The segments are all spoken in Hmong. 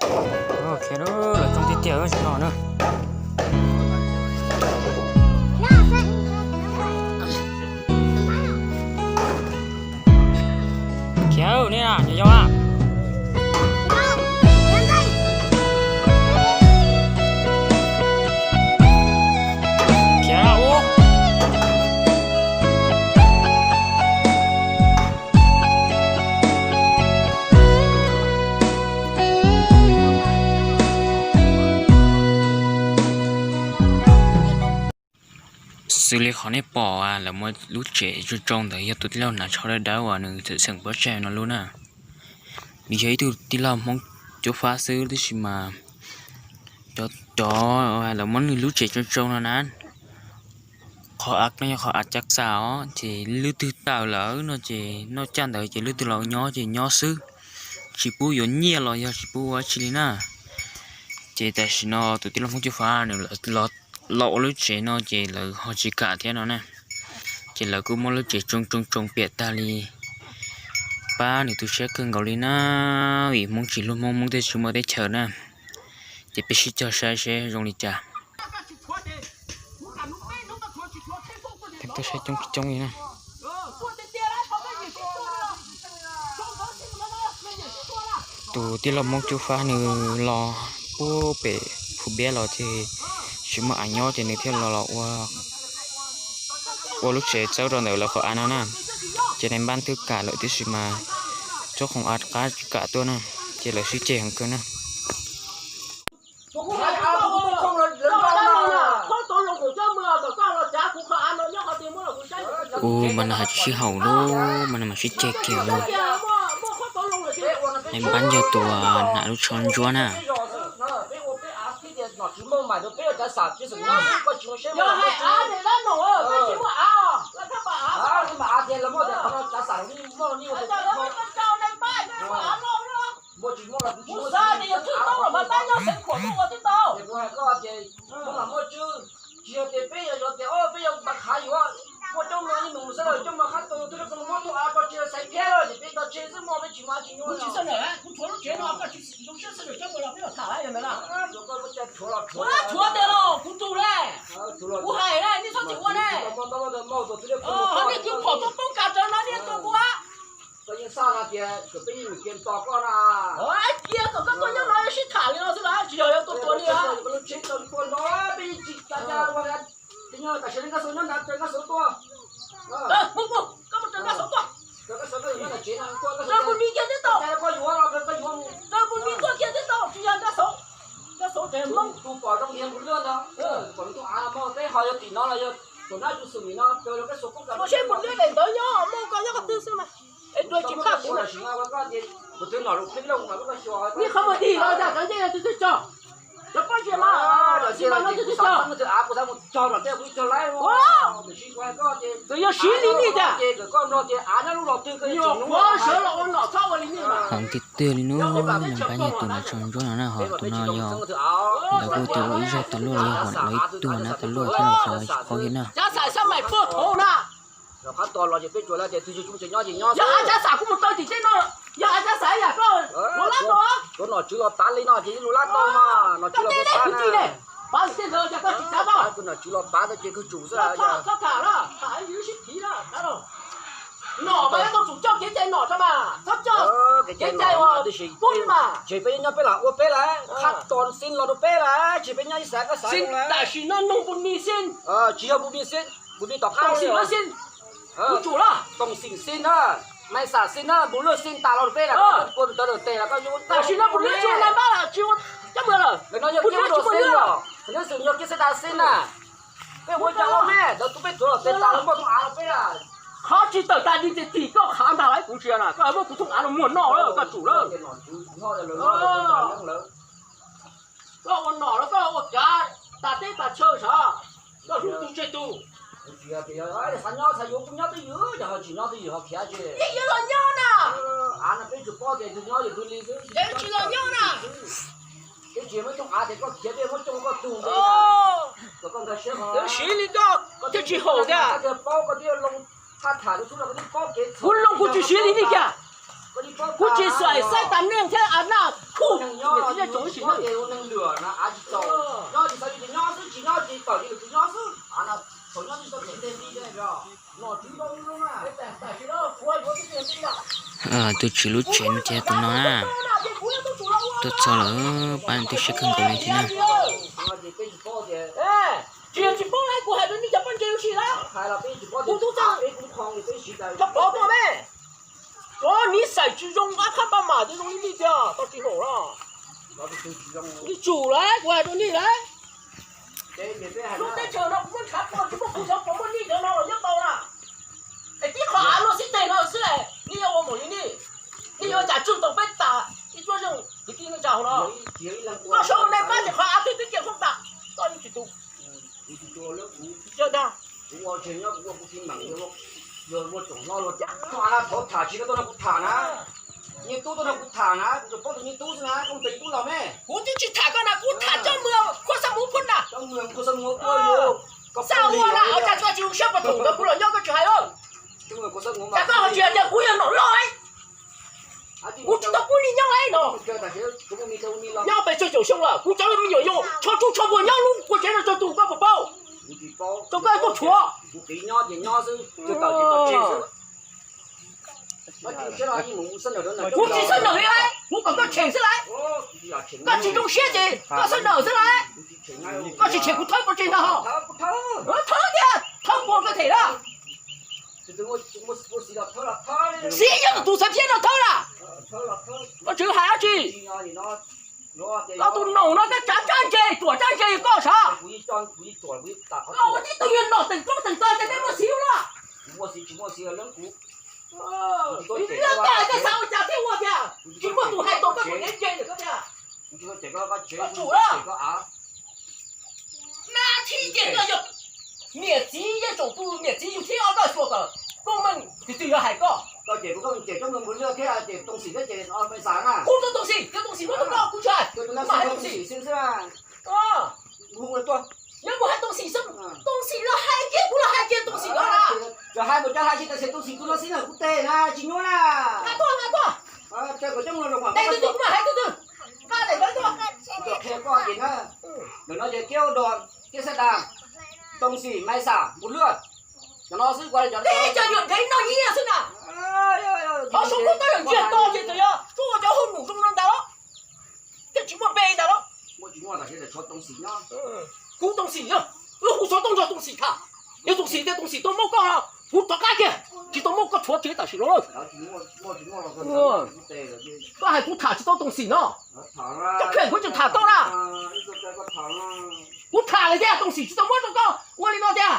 Khiav lawm, lawv tsoo tiag tiag no na. Khiav nej na, nyob yau a. Khiav ua. Xws li qhov nej pom lawv muaj lub tsev tsoo tsoo ntawd yog tus tij laug hnav tsho dawb dawb uas nws txawm xeem pob tsaig no lub na. Nws yog ib tug tij laug Hmoob Cuab Fab xwb tab sis mas cov, cov lawv muab nws lub tsev tsoo tsoo no na, qhov av no yog qhov av cav xam os, ces leej twg tawm lawm no ces noj caj ntawd ces leej twg los nyob ces nyob xwb, tsis pub yuav nyiaj los yog tsis pub ua dab tsi li na. Ces tam sim no tus tij laug Hmoob Cuab Fab nws los ua lub tsev no ces lawv ho tsis kam thiab no na. Ces lawv kuj muab lub tsev tsoo tsoo tsoo piam tag li, pab nws tu siab kawg nkaus li na, vim Hmoob tsis hlub Hmoob, Hmoob thiaj tsis muaj teb chaws na. Ces peb sib cog saib seb zoo li cas. Tuaj saib coob coob li na. Tus tij laug Hmoob Cuab Fab nws los puag pem Phu Npiab los ces tsis muaj av nyob ces nws thiaj los los ua, ua lub tsev txawb rau ntawm lawv qhov av no na. Ces nais npab twb kam lawm tab sis mas tsob qhov av qab tsis kam tuaj na, ces lawv sib ceg heev kawg na. Ua mas nws hais tsis sib haum li, mas nws mam sib ceg kiag li. Nais npab yog tus hnav lub tsho ntsuab na. Tsis yog tias peb yog tias peb yog npaj khav yus, muaj coob no ib nus xwb lawm, coob no qab tus twb muab tus av tso tseg xaiv thiab lawm ces peb tso tseg xwb mog, peb tsis muaj dab tsi nyuaj. Tshuav tiag los kuv tus le, kuv hais ne, nej txhob txwm ua ne. Ho nej twb pom tuaj poob kas rawv no nej tuaj kuv a. Koj yeej xav hais tias kom peb yeej mus cia nto koj na. Cia kom koj tuaj nyob no sib tham li no xwb las, tsis yog yuav tuaj tua li. Mus, mus, koj mus raws Nkaj Xauv tuaj. Raws Pu Npis kiag thiab tau. Raws Pu Npis tuaj kiag thiab tau, tsis yog Nkaj Xauv. Nkaj Xauv tseem Hmoob. Tus pom zoo yog Pu Lwj ntag. Pom tus av no peb ho yog tim no los yog tus nab tus xum nim no, ua seb Pu Lwj daim ntawv nyob, muaj koj nyob qhov twg xwb mas. Es dua tsis phaj kuv. Nej qhov muag dig los yog cov ncej no twg twg cog? Cov pob zeb mas, tsis mas no twg twg cog? Txawm yog siv li nej tiag, nyuam qhuav sawv los ua nom txhob ua li nej mas. Heev tiag tiag li no, nais npab yog tus hnav tsho ntsuab no na, ho tus no yog lawv kuj tias ua ib zaug tas luaj los yog lawv ib tug nab tas luaj thiab los xyov tsis paub thiab na. Cov xaiv xab mais puag thaum na. Qhov to los ces peb tsuas lawv tias twg tsis tshua nyob ces nyob xwb. Yog av cav xam kuv mus tau tim tej no, yog av cav xam yam koj lub lab tau. Nom tswv los pav li no ces lub lab tau mas, nom tswv los pav na. Pav tej ntawd cas koj tsis cav tau? Nom tswv los pav tau ces kawg tsum xwb. Txhob tham, txhob tham, tham yus sib thiv na. Nom mas yuav tau tsum coj kev cai nom tso mas, txhob coj kev cai uas pub mas. Ces peb nyob peb los ua peb lawm, qhab tos xib los rau peb lawm, ces peb nyob ib xav koj xav. Tam sim no nug Pu Npis xib. Tsis yog Pu Npis xib, Pu Npis tom qab xib los xib. Kuv tsum los Toom Xeem xib na, Maiv Xam xib na, Pu Lwj xib tas los rau peb lawm, kua ntawd lawm tes los koj yuav. Tam sim no Pu Lwj tsis ua nais npab lawm, tsis ua cov mws lawm. Ntawm no yog Pu Lwj tsis muaj nws, Pu Lwj xwb yog Kiab Xeeb Tas xib na. Peb ua cas ua me, ntawd tus peb tuav los tes tas los muaj thooj av los peb lawm. Qhov tsis tawm tas di ces tim koj qhav ntag lauj, kuv tsis na, koj muab kuv thooj av los muag noj lawm, koj tsum lawm. Koj ua nom los koj ua kav tas teb tas chaw sav, koj hlub tus tseg tus. Xav nyob xav yuav kuj nyob twj ywm, yog ho tsis nyob twj ywm ho khiav tsis. Yeej yuav los nyob na. Av no peb tsis paub tias tus nyob yog tus li xwb. Yeej tsis los nyob na. Peb tsis muab coob av tias koj khiav peb muab coob koj tug ntej. Kom koj nkag siab. Twb siv li koj thiaj tsis haum tiag. Koj thiaj paub, koj thiaj loo thaj tham rau txhua koj thiaj paub kev. Kuv loo kuv tsis siv li nej kiag. Kuv tsis xaim xaib tas neej thiab av naj. Kuj niam txiv nej tsoom ib sim neej. Nyob tsis txaus, nyob tsis txaus, nyob xwb tsis nyob tsis tawm ces lwm tus nyob xwb. Tus tswv lub tsev no ces tus no na. Tuaj txog lawm, pab tus siab kawg nkaus li thiab na. Tsis yog tsis paub na, kuv hais rau nej cov poj ntse ua si na. Kuv tub txawj txhob pov tuaj me. Cov niv xais tsis zoo, ab khab paj mam ces zoo li nej tiag, tau tsis haum na. Ib tsum lawm, kuv hais rau nej lawm. Lub teb chaws no kuv muab ntshav puag tsis muaj kuv cov puas muaj nej cov no los nyob tau na. Es tib qho av luaj xib teg no xwb es nej yuav ua npaum li nej, nej yuav cas tswj tau peb tas ib cuab zeej kwv tij neej tsa hauv no. Koj sawv ua neeg pab ces qhov av twb twb cia hoob tas, koj yeej tsis tu. Yog ntag. Thov tham tsis koj tuaj no kuv tham na. Niag tub tuaj no kuv tham na, kuv tsuas paub tus niag tub xwb na, koj mus pem tub los me. Kuv twb tsis tham koj na, kuv tham coj mus khuab xab muv phub na. Xab ua na, ua cas koj tsis zoo siab puas thaum ntawd kuv los nyob koj tsis hais os. Cas koj ho tsis hais tias kuv yog nom loj es kuv tsis tau pub li nyob es no. Nyob pes tsawg caum xyoo lawm, kuv cov me nyuam yau tsho tsuj tsho npuag nyob lub kua tsev no tsawg tus koj puas paub? Rau koj tuaj tshuav. Kuv tsis xwb nawm li, kuv kom koj tshem xwb lauj. Koj tsis zoo siab ces koj xwb nawm xwb lauj. Koj tsis tshem kuv thawb pov tseg ntag ho. Thawb tiag, thawb puag koj them na. Xiv yog tus xav thiab no thawb na. Koj tseem hais dab tsi? Koj tus nom no koj tsav tsab ntse, ruam tsab ntse koj sav. Koj ua tib tug yog nom teem roob teem tog ces peb muaj xiv ua luaj. Koj hais koj xav ua cas thiaj ua tiag, tsis muaj tus hais tau koj tus nev ntse ntawm koj tiag. Koj tsum na. Nab thib ces koj yog niam txiv yeej tsoom tus niam txiv yug thib ob koj xyuas kom koob meej tus twg yog hais koj. Kuv tus Tooj Xim, cov Tooj Xim muab rau koj kuv tsis hais, kuv mam hais Tooj Xim. Yog kuv hais Tooj Xim xwb, Tooj Xim los hais kiag, kuv los hais kiag Tooj Xim no na. Hais tuaj, hais tuaj. Tes tus twg kuv mam hais tus twg. Qhia koj ces na, ntawm no ces Kiab Ua Dog, Kiab Xab Das, Tooj Xim, Maiv Xam, Npus Luaj, cov no xwb. Peb cov nyuam dev noj nyiaj xwb na. Qhov saum koj tab yog ntsiag to ces txawm yog tsuas ua cov hauj lwm zoo no ntag los, thiaj tsis muaj npe ntag los. Kuv Tooj Xim, wb hu xov tooj nrog Tooj Xim tham. Yog Tooj Xim tias Tooj Xim tau muab koj, kuv rov qab kiag, tsis tau muab koj tshuav tsev tam sim no lawm. Koj hais kuv tham tsis tau Tooj Xim no, koj kheej kuv tseem tham tau na. Kuv tham lawm tiag, Tooj Xim tsis tau muab rau koj ua li no tiag.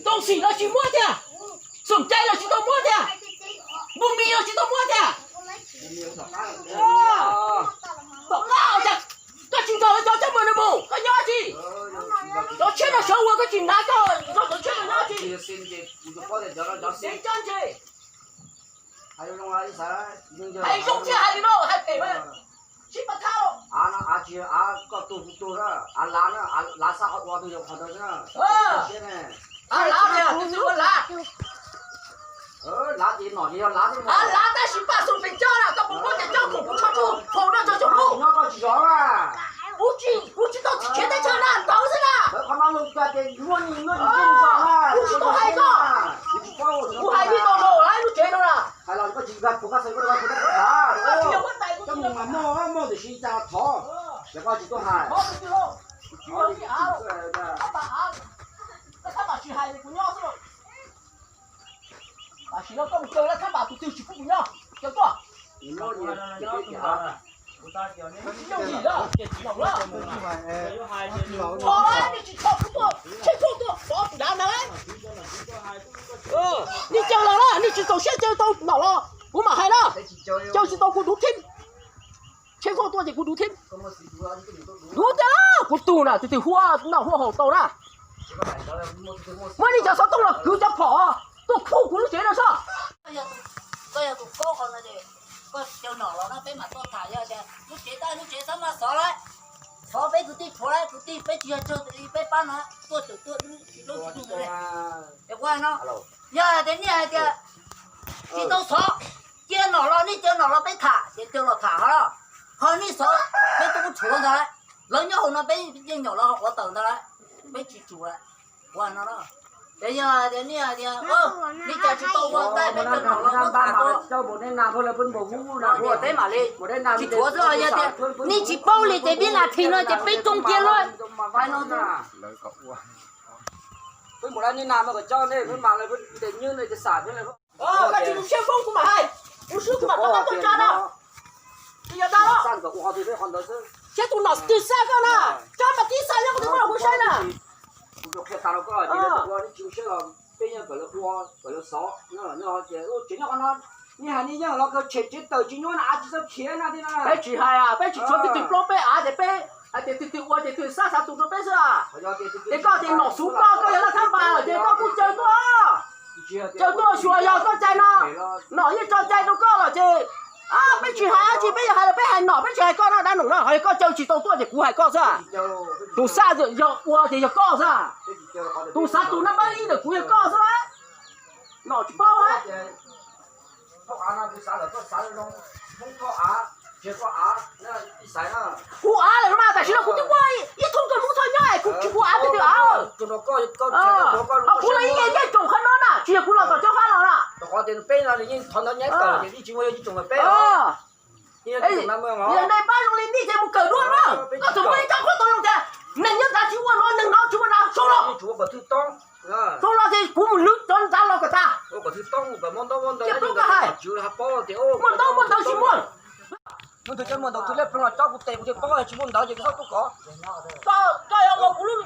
Tooj Xim no tsis muab tiag, Xoom Cai los tsis tau muab tiag, Npus Mis los tsis tau muab tiag. Tom qab, koj tsis nrog cov coj mus no mus, koj nyob tsi? Cov tshiab no sawv ua koj tsis hnav, koj nrog cov tshiab no nyob tsi? Dev cab ntse. Hais zoo thiab hais li no, hais phem mas sib pab thab. Av no av tsis yog av koj tuag kuv tuag, av lav na, av lav xab qhov ua twg yog qhov ntawd xwb na. Av lav tiag, tus twg ua lav? Lav ces nom ces yog lav xwb. Av lav tab sis paj xu pes coj na, koj puas muab cov coj khoom kuv tsho tsuj khoom no rau saum lub? Nyob koj tsis zov na. Kuv tsis, kuv tsis tau khiav teb chaws na, ntawd xwb na. Qhov no los koj ces muaj, kuv tsis tau hais koj. Kuv hais li no los lub tsev no na. Hais los koj tsis, koj tsis tham. Koj mus mas muaj, muaj tiam sis cas thov, ces koj tsis tuaj hais. Koj tsis hais kuv nyob xwb. Tam sim no koj mus caw lawv thab npas tus twg tsis pub kuv nyob, caw tuaj. Tsis txhaum kuv tuaj, tsheb tuaj tuaj pov kuv dav ntag. Nej caw los na, nej tsis txaus siab caw tau nom los kuv mam hais na. Caw tsis tau kuv duv thib. Tsheb tuaj tuaj ces kuv duv thib. Duv tiag, kuv tug na, tus twg huaj noj huaj haus tau na. Muab nej cov xov tooj los kwv cov phom tuaj khuj kuv lub tsev no soj. Koj yog tus kaub qhov no ces koj caw nom los no peb mam tuaj tham, yog tias lub tsev tab lub tsev xab maj xov lawm, xov peb kwv tij tshuav lawm, kwv tij peb tsis yog tsawg li peb pab no tuaj tawm tuaj lub tsis lub tsis tug ntawd. Es kuv hais no, yog hais tias nej hais tias tsis tau xov, cia nom los, nej cia nom los peb tham. Coj los tham ho, ho nej xov peb tub tshuav ntag, lawv nyob hauv no peb yeej nyom lawv ho quav tawm ntag, peb tsis tsum lawm. Ua no, ces yog tias nej tias li cas tsis tau ua ntej peb coj nom los muab tham tuaj. Ua teb mam li tsis tshuav xwb, yog tias nej tsis paub li ces vib nas this no ces peb tsoo kiag lauj. Koj tsis mus siab foob kuv mam hais, lub swb kuv mam rov qab tuaj tsa no. Tsis yog tag los, siab tus nom twg xa koj na, tsa mas tib xa nyob kuv tus koj los kuv saib na. Peb yeej kawm lawv ua, kawm lawv xov, ces tsev nyob qhov no, nej hais nej yeej los kawg tshem tsev tawm tsis nyuaj na, av tsis txawj khiav na thiab na. Peb tsis hais, peb tsis tshuav twg twg plaub peb av ces peb hais tias twg twg ua ces twg xav xav tus rau peb xwb. Ces koj tias nom xub koj, koj yog laj thab npas lawm ces koj kuj caw tuaj, caw tuaj xyuas yog koj cai no, nom yeej tso cai rau koj lawm ces peb tsis hais dab tsi, peb yog hais los peb hais nom, peb tsis hais koj no dab nom no, ho yog koj caw tsis tau tuaj ces kuv hais koj xwb. Tus xav yog ua ces yog koj xwb. Tus xav tus nab npab ib ntawm kuv yog koj xwb. Nom tsis paub. Kuv av lawm mas tam sim no kuv twb ua ib thooj kawg Hmoob Thoj nyob es kuv tsis ua av twg twg av. Ho kuv los ib yam yeej tsoom qhov no na, tsis yog kuv los tom cov fab los na. Yog nej pab zoo li nej ces mus kawm dua na. Koj txawm muaj ib co qhuab tau zoo tias neeg nyob nrad tsis ua no, neeg no tsis ua na, sau los. Sau los ces kuv mus lwv cov nrad los kom tag. Ces plob koj hais, muaj ntaub muaj ntawv tsis muaj. Tus twg muaj ntawv twg lej ploog los tsob kuv tes kuv thiaj paub, tsis muaj ntawv ces koj txhob tuaj kov. Koj yog ua kuv lub,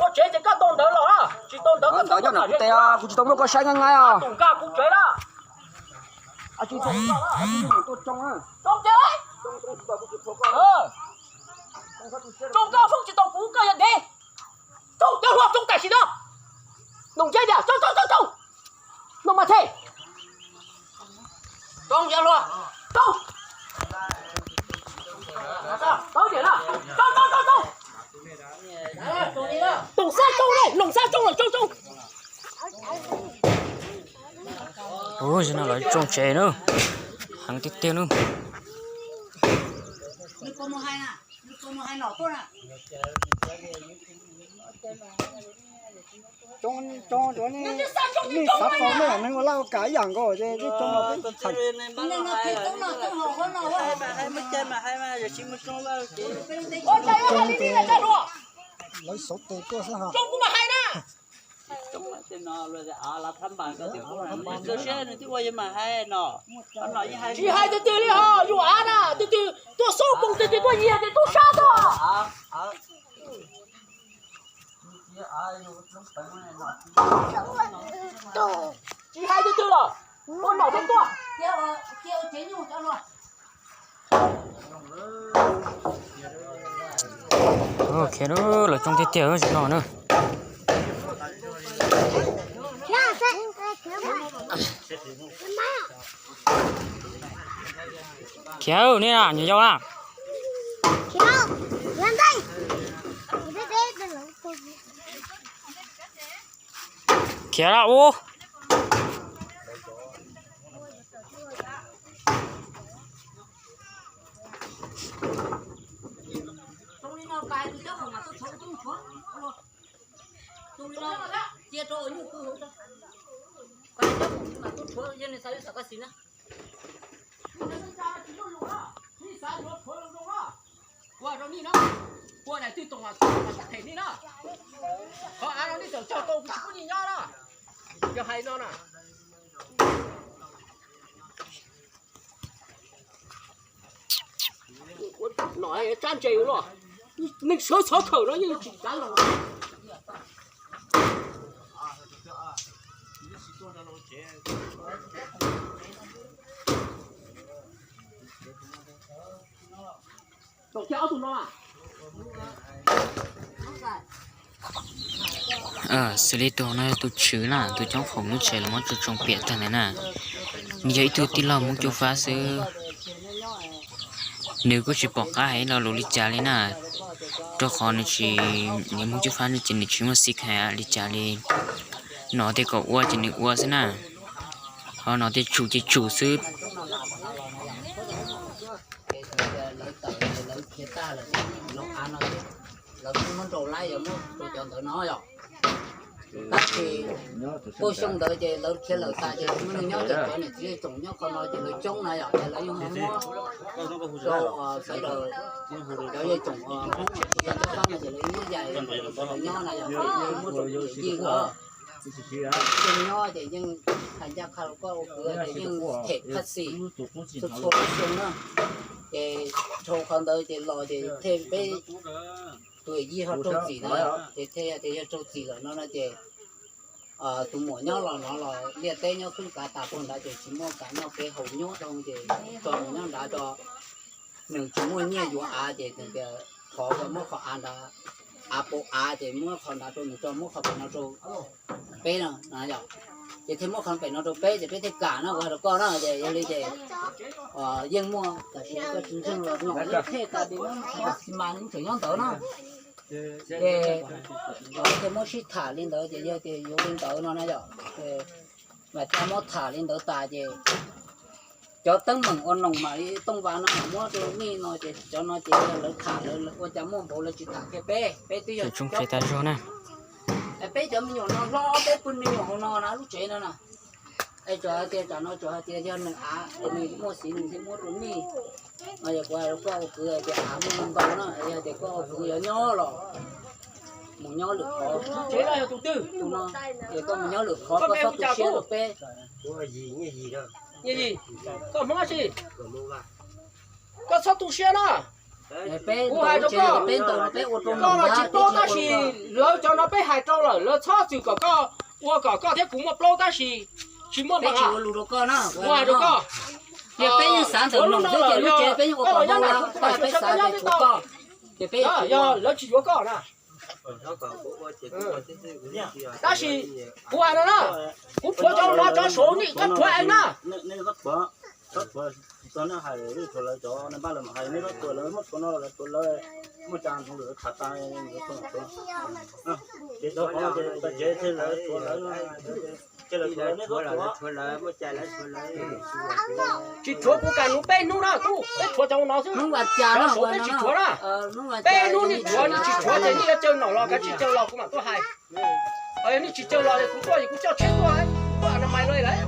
ua tsev ces koj tau ntawv los, tsis tau ntawv koj ntawv nyob ntawm kuv tes, kuv tsis tau muab koj saib nqaij nqaij os. Tus nkaj kuv tsev na. Tsoo ces, tsoo koj foob tsis tau kuv, koj yog ntev. Tsoo cov hluas tsoo tam sim no. Noo ntseb tias tsoo tsoo tsoo tsoo. Noo mas the. Tsoo cov hluas, tsoo. Tsoo tiam na. Tsoo tsoo tsoo tsoo. Toom xab tsoo na, Noom xab tsoo los tsoo tsoo. Ub, zaum no lawv tsoo tsev na, heev tiag tiag na. Nej xav tau nej neeg ua laj ua kam ib yam nkaus ces nej tsoo los peb tham. Lawv xauv tes tuaj xwb ha. Tsis hais twg twg li ho, yus av na, twg twg tuaj xub koos, twg twg tuaj nyiag, twg tuaj sab tuaj. Tsis hais twg twg los, ua nom tuaj tuaj. Lawv tsoo tiag tiag no na. Khiav nej na, nyiam yau na. Khiav na ub. Ua rau nej no, ua daim twg toom mas toom mas sab phem nej na. Qhov av no nej txawm cog tau kuv tsis pub nej nyob na. Yog hais no na. Nom tsab ntse los, neeg sawv txhov khawm no yeej tsis tsav los. Xws li tus no yog tus tswv na, tus coob foom lub tsev los muab tsoo tsoo piam tag ntawd na. Nws yog ib tug tij laug Hmoob Cuab Fab xwb. Nws kuj tsis pom qab hais ib lo lus li cas li na, rau qhov nws tsis, nws Hmoob Cuab Fab no ces nws tsis muaj xib khais li cas li. Nom tias kom ua ces nws ua xwb na, ho nom tias tsum ces tsum xwb. Ces thaum lawv tawm ces lawv khiav tag lawm, lawv av no lawv kuj muab nrau laib yuav muab rau cov ntawd no yom. Tab sis tuaj xyoo ntawd ces lawv khiav lawm tas ces tsis muaj neeg nyob ces cov niam txiv yawg tsoom nyob qhov no ces lawv coob na yom, ces lawv yeej muab rau sawv daws cov yawg tsoom Hmoob cov fab no ces lawv yeej muab yaim lawv nyob na yom, muab rau yij os. Yeej nyob ces yeej hais ncaj qha rau koj ua kwv ces yeej them phaj xis txhua txhua xyoo na. Ces dhau qhov ntawd ces los ces thiaj peb tus yij ho raug txim na, ces thiaj tias yog raug txim lawm no no ces tus muam nyob los no los liaj teb nyob khwb kav tas puag nrad ces tsis muaj kev noj kev haus nyuab dhau ces tso mus nyob nrad tso. Nws tsis muaj nyiaj yuav av ces nws tias thov muab qhov av nrad, av pau av ces muab qhov nrad rau nws tso, muab qhov pem no rau peb no yom. Ces thiaj muab qhov pem no rau peb ces peb thiaj kam no, kuv hais rau koj na, ces yog li ces yeej muaj tam sis koj tsis ntseeg los no, yeej phem tas tias muab xi mas tseem nyob ntawd na. Ces thiaj muab sib tham li ntawd ces yog tias yuav li ntawd no na yom. Mas cov muab tham li ntawd tas ces cov teeb meem ua noog mam li tooj vas no mam muab rau nej no ces cov no ces yog lawv tham lawv ua cas muaj npaum lawv tsis tham kiag peb, peb twb yog tsoom tsev tas zog na. Peb cov me nyuam no hlob, peb pw me nyuam hauv no na lub tsev no na. Es tsuas hais tias tsam no tsuas hais tias yog nws av es nws muaj xiv nws thiaj muab rau nej. No yog kuv hais rau koj ua kwv hais tias av muaj ntau na, yog tias koj ua kwv yuav nyob los mus nyob lwm qhov. Tsev no yog tus twg? Tus no, es koj mus nyob lwm qhov koj txhob tu siab rau peb. Koj Hmoob dab tsi? Koj txhob tu siab na. Kuv hais rau koj, koj los tsis paub tab sis lawv cov no peb hais rau lawm, lawv txhob txwm kom koj ua kom koj thiab kuv muaj plaub tab sis tsis muaj npam. Kuv hais rau koj, peb yeej xav ntawm no xwb ces lub tsev peb yeej ua kom npau, peb xav tias tshuav koj, ces peb yog lawv tsis yuav koj na. Tab sis kuv hais no na, kuv tshuav cov no cov saud nim cov tshuav eev na. Tsis tshuav kuv kam nws peb hnub na tub, peb tshuav cov no xwb. Cov saud peb tsis tshuav na. Peb hnub nim tshuav, nim tsis tshuav ces nim yuav caw nom los kav tsij caw los kuv mam tuaj hais. Yog nim tsis caw los kuv tuaj es kuv coj tsheb tuaj, kuv tuaj a na mais lawm.